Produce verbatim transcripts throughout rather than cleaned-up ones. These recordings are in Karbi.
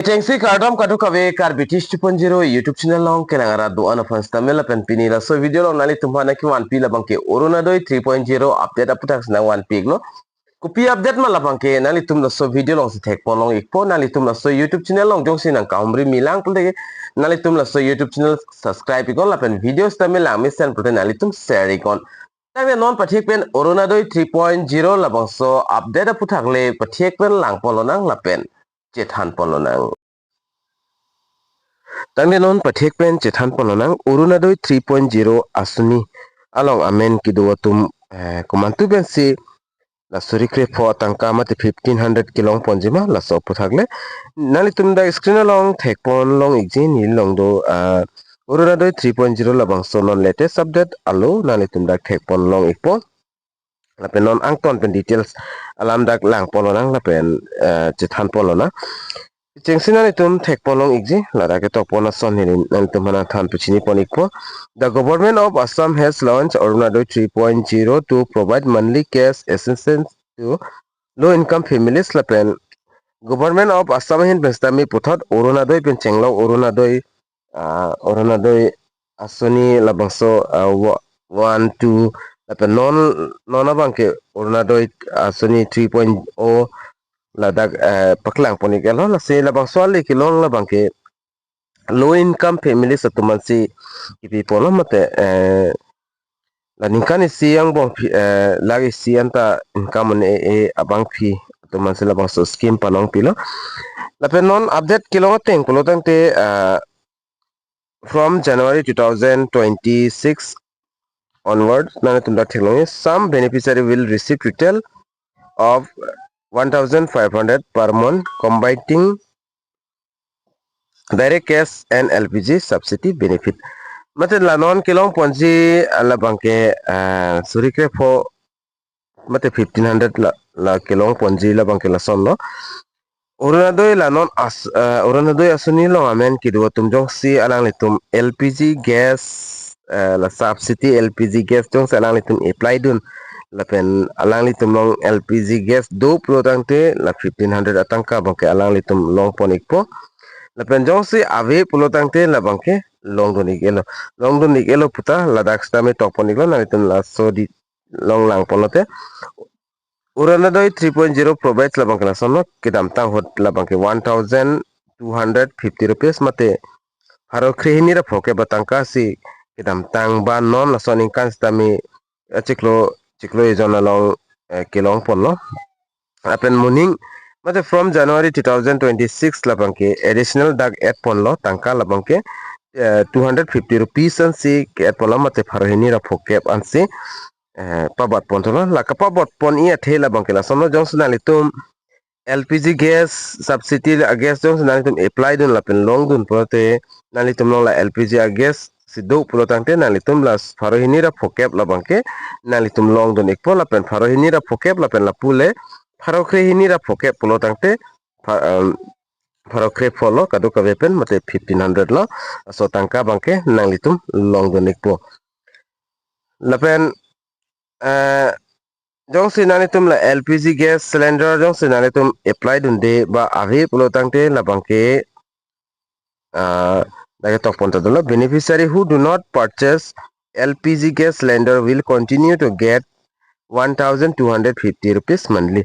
Chengsi kardom kadokave Karbi Tish two point zero YouTube channel along kelang arat do-an aphan sitame lapen pini laso video along nanglitum aphan nangkevanpi labangke Orunodoi three point zero update aphuthak si nangvanpi-iklo. Kopi update ma labangke nanglitum laso video alongsi thekpon long-ikpo. Nanglitum laso YouTube channel along jongsi nangkahumri milang pulote nanglitum laso YouTube channel subscribe iknon lapen video sitame langmesen pulote nanglitum share iknon. Tangte non pathek pen Orunodoi three point zero labangso update aphuthak le pathek pen langpon lonang lapen chethanpon lonang. Tangte non pathek pen chethanpon lonang Orunodoi three point zero asoni along amen kedo atum, eh, komantu pensi la suri krepho atangka mate fifteen hundred kelongponji ma laso aphuthak le. Nanglitum dak screen along thekpon long-ikji neli along do, ah, Orunodoi three point zero labangso non latest update alo nanglitum dak thekpon long-ikpo. Lapen non angton pen details alam dak langpon lonang lapen, eh, chethanpon lonang. Chengsi nanglitum thekpon long-ikji, ladak ketokpon ason hini nanglitum aphan nangthan pachinipon-ikpo. The government of Assam has launched Orunodoi three point zero to provide monthly cash assistance to low income families lapen government of Assam ahin pen sitame puthot Orunodoi pen chenglok Orunodoi, ah, Orunodoi asoni labangso, ah, wa-, one, two, lapen non, non abangke Orunodoi asoni three point oh ladak, eh, paklangpon-ik-etlo, lasi labangso ale kelong labangke low income families atum aphansi kipiponlo mate, eh, la ningkan isi angbong aphi, eh, lakh isi anta income un-e, e abangpi atum aphansi labangso scheme panongpilo. Lapen non update kelong ateng pulo tangte, eh, from January two thousand twenty-six onward, nanglitum dak theklong, some beneficiary will receive total of one thousand five hundred per month, combining direct cash and L P G subsidy benefit. Mate la non kelongponji labangke, ah, suri krepho mate fifteen hundred la, la kelongponji labangke lasonlo. Orunodoi la non as, ah, Orunodoi asoni along amen kedo atum jongsi alanglitum L P G gas, eh, la subsidy L P G gas jongsi alanglitum apply dun lapen alanglitum along L P G gas do pulo tangte la fifteen hundred atangka abangke alanglitum longpon-ikpo. Lapen jongsi ave pulo tangte labangke longdun-ik-etlo. Longdun-ik-etlo puta ladak sitame tokpon-iklo, nanglitum laso di long langponlote. Orunodoi three point zero provides labangke lasonlo, kedamtang ahut labangke one thousand two hundred fifty rupees mate pharo kre hini ra phokep atangka si kedamtang ba non laso aningkan sitame, eh, chiklo, chiklo ejon along, eh, kelongponlo. Lapen moning mate from January two thousand twenty-six labangke additional dak add ponlo tangka labangke, eh, two hundred fifty rupees ansi ke-add ponlo mate pharo hini ra phokep ansi, eh, pabatponthulo. La kapabatpon-i athe labangke lasonlo, jongsi nanglitum L P G gas subsidy a-gas jongsi nanglitum apply dun lapen longdun pulote nanglitum along la L P G a-gas si do pulo tangte nanglitum la pharo hini ra phokep labangke nanglitum longdun-ikpo lapen pharo hini ra phokep lapen lapu le pharo kre hini ra phokep pulo tangte pha-, um, pharo krepho lo kadokave pen mate fifteen hundred lo, laso atangka abangke nanglitum longdun-ikpo. Lapen, eh, jongsi nanglitum la L P G gas cylinder jongsi nanglitum apply dunde ba ave pulo tangte labangke, ah, dak ketokpon ta dolo, beneficiary who do not purchase L P G gas cylinder will continue to get one thousand two hundred fifty rupees monthly.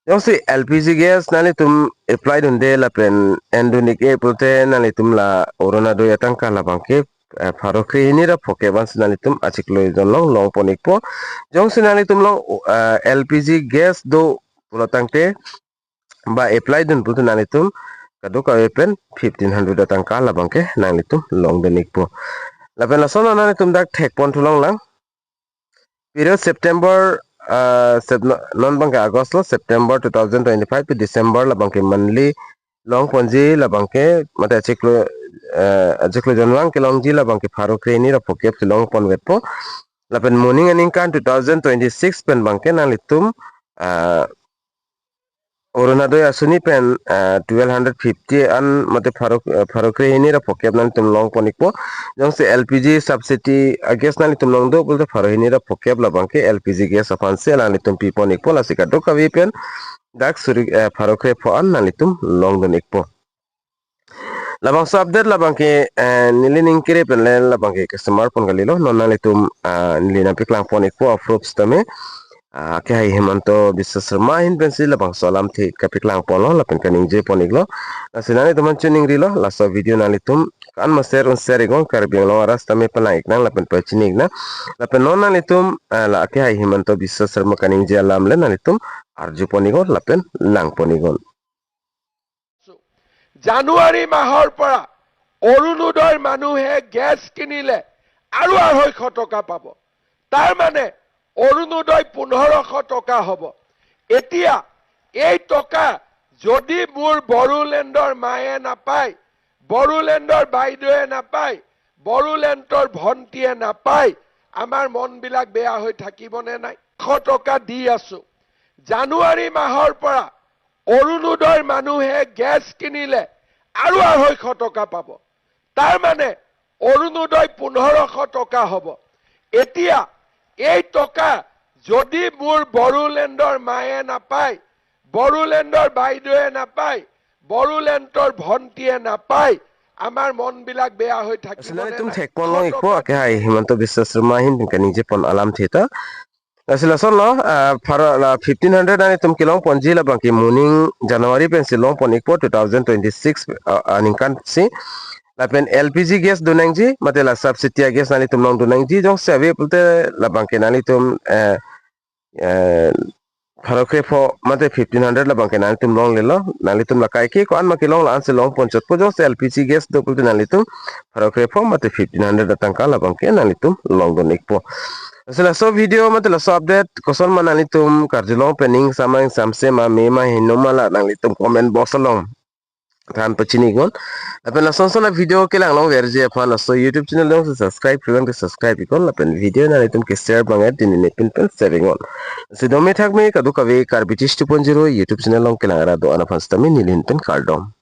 Jongsi L P G gas nanglitum apply dunde lapen endun-ik-e pulote nanglitum la Orunodoi atangka labangke, eh, pharo kre hini ra phokep ansi nanglitum achiklo ejon along longpon-ikpo. Jongsi nanglitum along, eh, L P G gas do pulo tangte ba apply dun pulote nanglitum kadokave pen fifteen hundred atangka labangke nanglitum longdun-ikpo. Lapen lason nanglitum dak thekponthu longlang. Period September, ah, Sep-, non abangke August lo, September two thousand twenty-five to December labangke monthly longponji labangke mate achiklo, eh, achiklo ejon vang kelongji labangke pharo kre hini ra phokep si longponvetpo. Lapen moning aningkan two thousand twenty-six pen abangke nanglitum, ah, Orunodoi asoni pen, eh, twelve hundred fifty an mate pharo, eh, pharo kre hini ra phokep nanglitum longpon-ikpo. Jongsi L P G subsidy a-gas nanglitum longdo pulote pharo hini ra phokep labangke L P G gas aphansi nanglitum pipon-ikpo, lasi kadokave pen dak suri, eh, pharo krepho an nanglitum longdun-ikpo. Labangso update labangke, eh, neli ning kere pen le labangke kesemar pon kalilo. Non nanglitum, ah, neli nangpeklang pon ikpo a-proof sitame, ah, akehai Himanta Biswa Sarma ahin pensi labangso alamthe kapeklang ponlo lapen kaningje pon iklo. Lasi nanglitum an chiningrilo, laso video nanglitum ko-an ma share un share iknon, Karbi Anglong arat sitame palang iknang lapen pachini iknang. Lapen non nanglitum, ah, la akehai Himanta Biswa Sarma kaningje alam le nanglitum arju pon iknon lapen lang pon iknon. January মাহৰ পৰা অৰুণোদয়ৰ মানুহে গেছ কিনিলে আৰু আঢ়ৈশ টকা পাব। তাৰ মানে অৰুণোদয় পোন্ধৰশ টকা হ'ব। এতিয়া এই টকা যদি মোৰ বড়োলেণ্ডৰ মায়ে নাপায়, বড়োলেণ্ডৰ বাইদেৱে নাপায়, বড়োলেণ্ডৰ ভণ্টিয়ে নাপায়, আমাৰ মনবিলাক বেয়া হৈ থাকিবনে নাই? এশ টকা দি আছো। জানুৱাৰী মাহৰ পৰা অৰুণোদয়ৰ মানুহে গেছ কিনিলে আৰু আঢ়ৈশ টকা পাব। তাৰ মানে অৰুণোদয় পোন্ধৰশ টকা হ'ব। এতিয়া এই টকা যদি মোৰ বড়োলেণ্ডৰ মায়ে নাপায়, বড়োলেণ্ডৰ বাইদেৱে নাপায়, বড়োলেণ্ডৰ ভণ্টিয়ে নাপায়, আমাৰ মনবিলাক বেয়া হৈ থাকিব নে নাই? Nanglitum thek pon long ikpo, akehai Himanta Biswa Sarma ahin pen kaningje pon alamthe ta. Lasi lasonlo, ah, pharo la fifteen hundred nanglitum kelong ponji labangke moning January pensi long pon ikpo two thousand twenty-six, ah, ah, aningkan si. Lapen L P G gas donangji, mate la subsidy a-gas nanglitum longdun nangji, jongsi ave pulote labangke nanglitum, eh, eh, pharo krepho mate fifteen hundred labangke nanglitum longlelo, nanglitum la kaike ko-an ma kelong la-ansi long ponchotpo, jongsi L P G gas do pulote nanglitum pharo krepho mate fifteen hundred atangka labangke nanglitum longdun ikpo. Lasi laso video mate laso update koson ma nanglitum karjulong pen ning samang samse ma me ma heno ma la nanglitum comment box along than pachini iknon. Lapen lasonson a-video kelang longverji aphan laso YouTube channel jongsi subscribe-re lang ke subscribe iknon. Lapen video nanglitum ke-share bang-et dini ne pin pen share iknon. Lasi dome thakme kadokave Karbi Tish two point zero YouTube channel along kelang ra do-an aphan sitame neli ahin pen kardom.